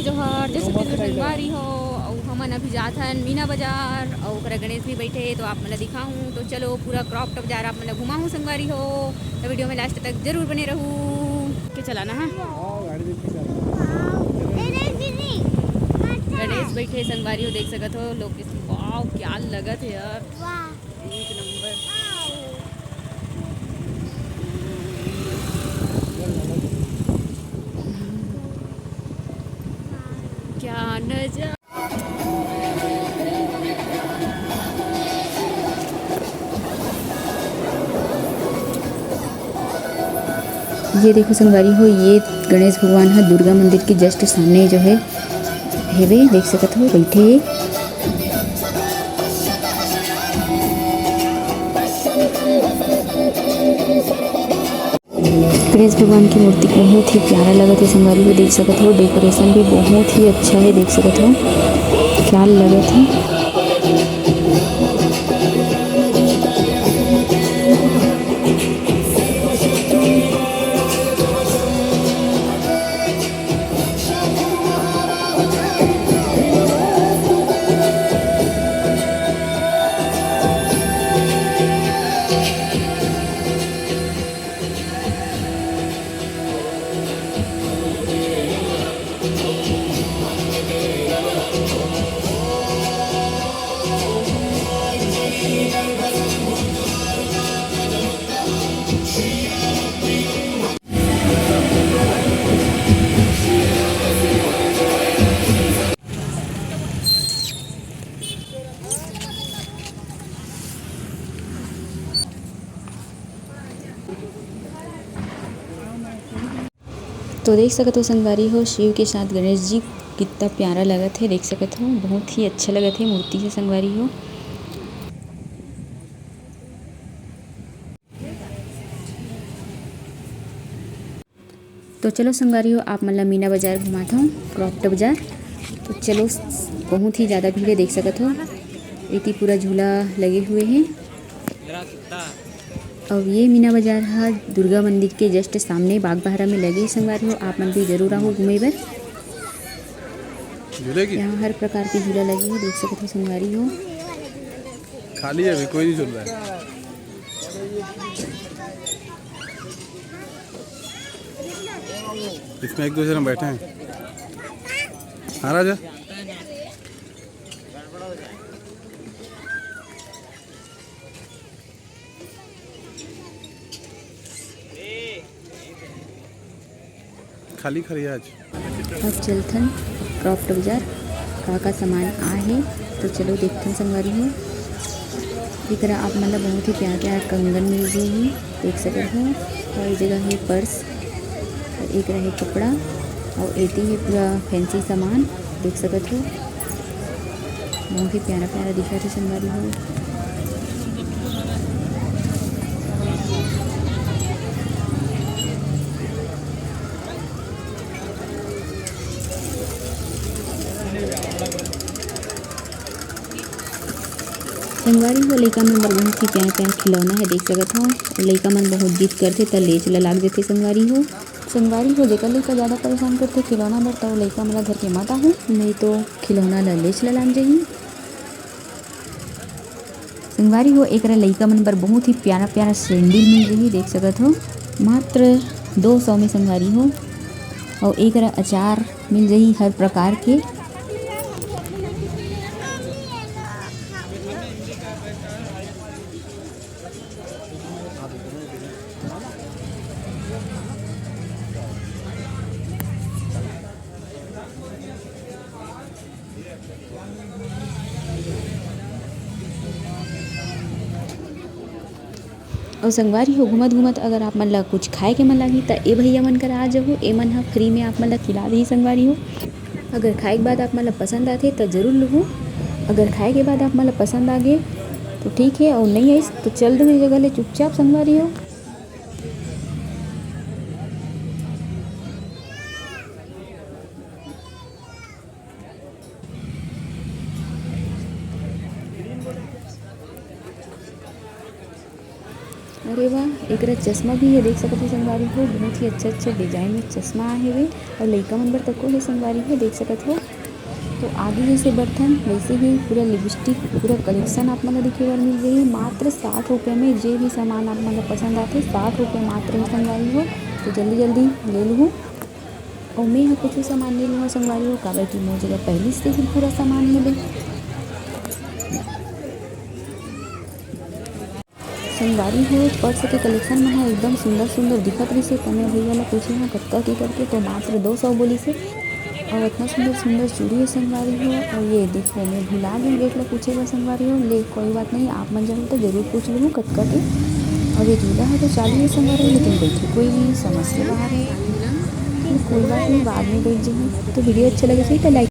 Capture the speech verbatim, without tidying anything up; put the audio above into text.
जोहार, जय छत्तीसगढ़ संगवारी हो। अउ हमन अभी जात हन मीना बाजार, अउ ओकरा गणेश भी बैठे हे, तो आप मन ला दिखाहूँ। तो चलो, पूरा क्रॉप टॉप बाजार आप मन ला घुमाहूँ संगवारी हो। तो वीडियो में लास्ट तक जरूर बने रहू। के चलाना है। गणेश बैठे संगवारी हो, देख सकत हो लोग किस, वाओ, क्या लगत है यार। एक नंबर। क्या नजा। ये देखो संगवारी हो, ये गणेश भगवान ह दुर्गा मंदिर के just सामने जो है हेवे, देख सकत हो, बैठे हे। गणेश भगवान की मूर्ति बहुत ही प्यारा लगत हे संगवारी हो, देख सकत हो, डेकोरेशन भी बहुत ही अच्छा है, देख सकत हो, क्या लगत है। तो देख सकत हो संगवारी हो, शिव के साथ गणेश जी कितना प्यारा लगत हे, देख सकत हो, बहुत ही अच्छा लगत हे मूर्ति हे संगवारी हो। तो चलो संगवारी हो, आप मन ला मीना बाजार घुमात हूँ, क्रॉफ्ट बाजार। तो चलो, बहुत ही ज़्यादा भीड़ है, देख सकत हो, इति पूरा झूला लगे हुए हैं। अब ये मीना बाजार ह दुर्गा मंदिर के just सामने बागबाहरा में लगे हे संगवारी हो, आप मन भी जरूर आहो घूमे बर। झूले की? यहाँ हर प्रकार के झूला लगे हे, देख सकत हो संगवारी हो। खाली है अभी, कोई नहीं झूल रहा है। इसमें एक दो जने बैठे हैं। हाँ राजा। खाली खड़ी आज। अब चलथन क्रॉफ्ट बाजार, का का सामान आहे, तो चलो देखथन संगवारी हो। एकरा आप मन ला बहुत ही प्यारा प्यारा कंगन मिल जाही, देख सकत हो। और ये जगह है पर्स, और एक रहे कपड़ा, और एती है पूरा फैंसी सामान, देख सकत हो। बहुत ही प्यारा प्यारा दिखत हे संगवारी हो। संगवारी हो, लइका मन बर बहुत ही प्यारा प्यारा खिलौना हे, देख सकत हो। लइका मन बहुत जिद करथे त लेच ल लाग जथे संगवारी हो। संगवारी हो, जेकर लइका जादा परेशान करथे खिलौना बर, त ओ लइका मन ला धर के मत आहू, नहीं तो खिलौना ला लेच ल लाग जही। संगवारी हो, एकरा लइका मन बर बहुत ही प्यारा प्यारा सैंडल मिल जही, देख सकत हो, मात्र दो सौ में संगवारी हो। अउ एकरा अचार मिल जही हर प्रकार के। अउ संगवारी हो, घूमत घूमत अगर आप मन ला कुछ खाए के मन लागही, त ए भैया मन करा आ जाहू, ए मन ह फ्री में आप मन ला खिला देही संगवारी हो। अगर खाए के बाद आप मन ला पसंद आथे, त जरूर लुहू। अगर खाए के बाद आप मन ला पसंद आ गे, तो ठीक है, अउ नहीं आइस, तो चल दू ए जगह ले चुपचाप संगवारी हो। हे वा, एकरा चश्मा भी हे, देख सकत हो संगवारी हो, बहुत ही अच्छा अच्छा डिजाइन में चश्मा आहे वे। और लइका मन बर तको हे संगवारी हो, देख सकत हो। तो आगे जैसे बर्तन, वैसे ही पूरा लिपस्टिक, पूरा कलेक्शन आप मन ला देखे बर मिल जाही मात्र साठ रुपये में। जे भी सामान आप मन ला पसंद आथे, साठ रुपये मात्र में संगवारी हो। तो जल्दी जल्दी ले लूँ। और मैं ह कुछ सामान ले लूँ संगवारी हो, काबर कि मोर जगह पहली से ही पूरा सामान मिले। संगवारी हो, पर्स के कलेक्शन मन ह एकदम सुंदर सुंदर दिखत रहिस हे। त मैं भैया ला पूछे हूँ कतका के करके, तो मात्र दो सौ बोलिस हे। और इतना सुंदर सुंदर चूड़ी हे संगवारी हो। और ये देखो, मैं भुला गई रेट ला पूछे बर संगवारी हो। ले, कोई बात नहीं, आप मन जानो तो जरूर पूछ लूँ कतका के। और ये झूला है तो चालू है संगवारी हो, लेकिन बैठे कोई नहीं, समझ से बाहर है। कोई बात नहीं, बाद में बैठ जाइए। तो वीडियो अच्छा लगे सही तो लाइक